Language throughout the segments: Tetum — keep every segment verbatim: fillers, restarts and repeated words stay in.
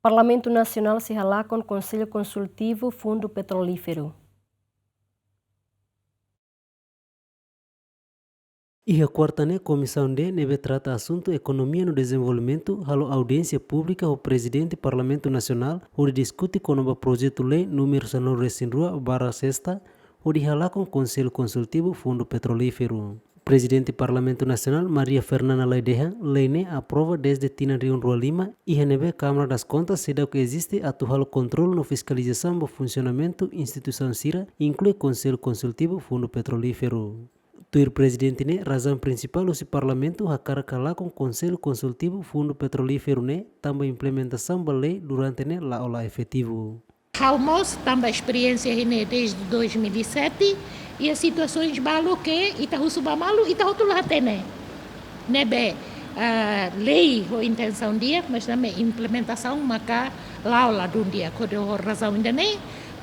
Parlamentu Nasionál sei halakon Konsellu Konsultivu Fundu Petrolíferu. Iha kuarta ne'e, Komisaun D ne'ebé trata asuntu ekonomia no dezenvolvimentu halo audiénsia públika ho Prezidente Parlamentu Nasionál hodi diskute kona-ba projetu lei númeru sanulu-resin-rua barra sesta, hodi halakon Konsellu Konsultivu Fundu Petrolíferu. Prezidente Parlamentu Nasionál, Maria Fernanda Lay dehan, lei ne'e aprova dezde tinan rihun rua lima, iha ne'ebé Câmara das Contas seidauk eziste atu halo kontrolu no fiskalizasaun ba funsionamentu instituisaun sira, inklui Konsellu Konsultivu Fundu Petrolíferu. Tuir prezidente ne'e, razaun prinsipál husi Parlamentu hakarak halakon Konsellu Konsultivu Fundu Petrolíferu ne'e, tanba implementasaun ba lei durante ne'e la'o la efetivu. Ha'u mós tanba esperiénsia ne'e dezde dois mil e sete, iha situasaun balu ke ita husu ba malu, ita hotu la hatene. Ne'ebé, ah, lei ho intensaun di'ak, mas tanba implementasaun maka la'o ladún di'ak. Hodi ho razaun ida-ne'e,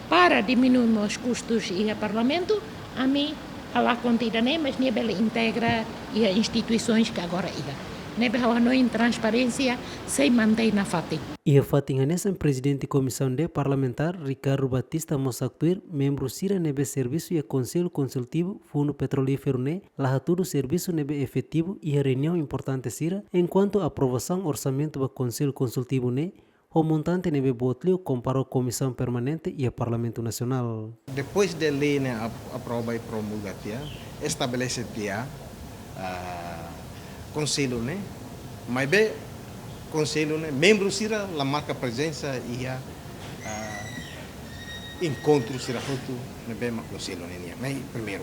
para diminui mós kustus iha Parlamentu, ami halakon tiha ida-ne'e, mas nia bele integra iha instituisaun ke agora iha. Ne'ebé ha'u hanoin transparénsia sei mantein nafatin. Iha fatin hanesan, Prezidente Komisaun D Parlamentár, Ricardo Batista, mós haktuir membru sira ne'ebé servisu iha Konsellu Konsultivu Fundu Petrolíferu ne'e la hatudu servisu ne'ebé efetivu iha reuniaun importante sira, enkuantu aprovasaun orsamentu ba Konsellu Konsultivu ne'e, ho montante ne'ebé boot liu kompara ho Komisaun Permanente iha Parlamentu Nasionál. Depois de lei ne'e ap-, aprova i promulga tiha, estabelese tiha, ah, konsellu ne'e, maibé konsellu ne'e, membru sira la marka prezensa iha, ah, enkontru sira hotu ne'ebé mak konsellu ne'e nian. Ne'e primeiru.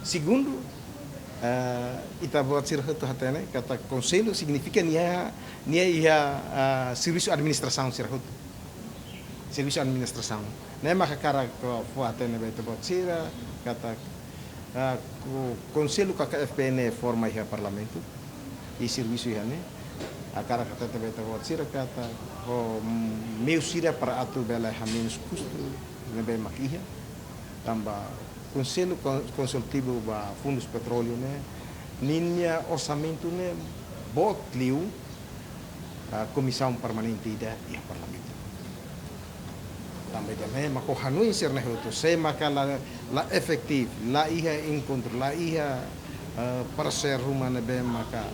Segundu, eh, ita-boot sira hotu hatene katak konsellu signifika nia, nia iha, eh, servisu administrasaun sira hotu. Servisu administrasaun. Ne'e mak hakarak fó hatene ba ita-boot sira katak, eh, ko-, konsellu K K F P ne'e forma iha Parlamentu, i servisu iha ne'e. Hakarak hatete ba ita-boot sira katak ho, mm, meiu sira para atu bele hamenus kustu ne'ebé mak iha. Tanba Konsellu Kon-, Konsultivu ba Fundus Petróleu ne'e, ninia orsamentu ne'e boot liu, ah, Komisaun Permanente ida iha Parlamentu. Tanba ida-ne'e mak ha'u hanoin sira-ne'e hotu, se maka la, la efetivu, la iha enkontru, la iha, ah, parseiru ruma ne'ebé maka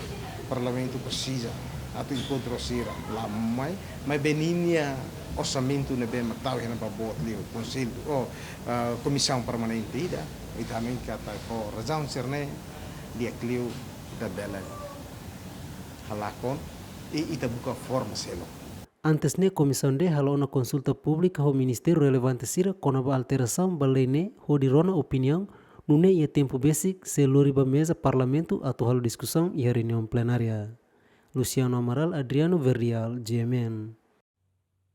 Parlamentu presiza atu enkontru sira, la mai, maibé ninia orsamentu ne'ebé mak tau iha ne'ebá boot liu, Konsellu, oh, ah, Komisaun Permanente ida, ita hanoin katak ho razaun sira-ne'e di'ak liu ita bele halakon, i ita buka forma seluk. Antes ne'e, Komisaun D halo ona konsulta públika ho ministériu relevante sira kona-ba alterasaun ba lei ne'e hodi rona opiniaun, nune'e iha tempu besik sei lori ba meza Parlamentu atu halo diskusaun iha reuniaun plenária. Luciano Amaral, Adriano Verdial, G M N.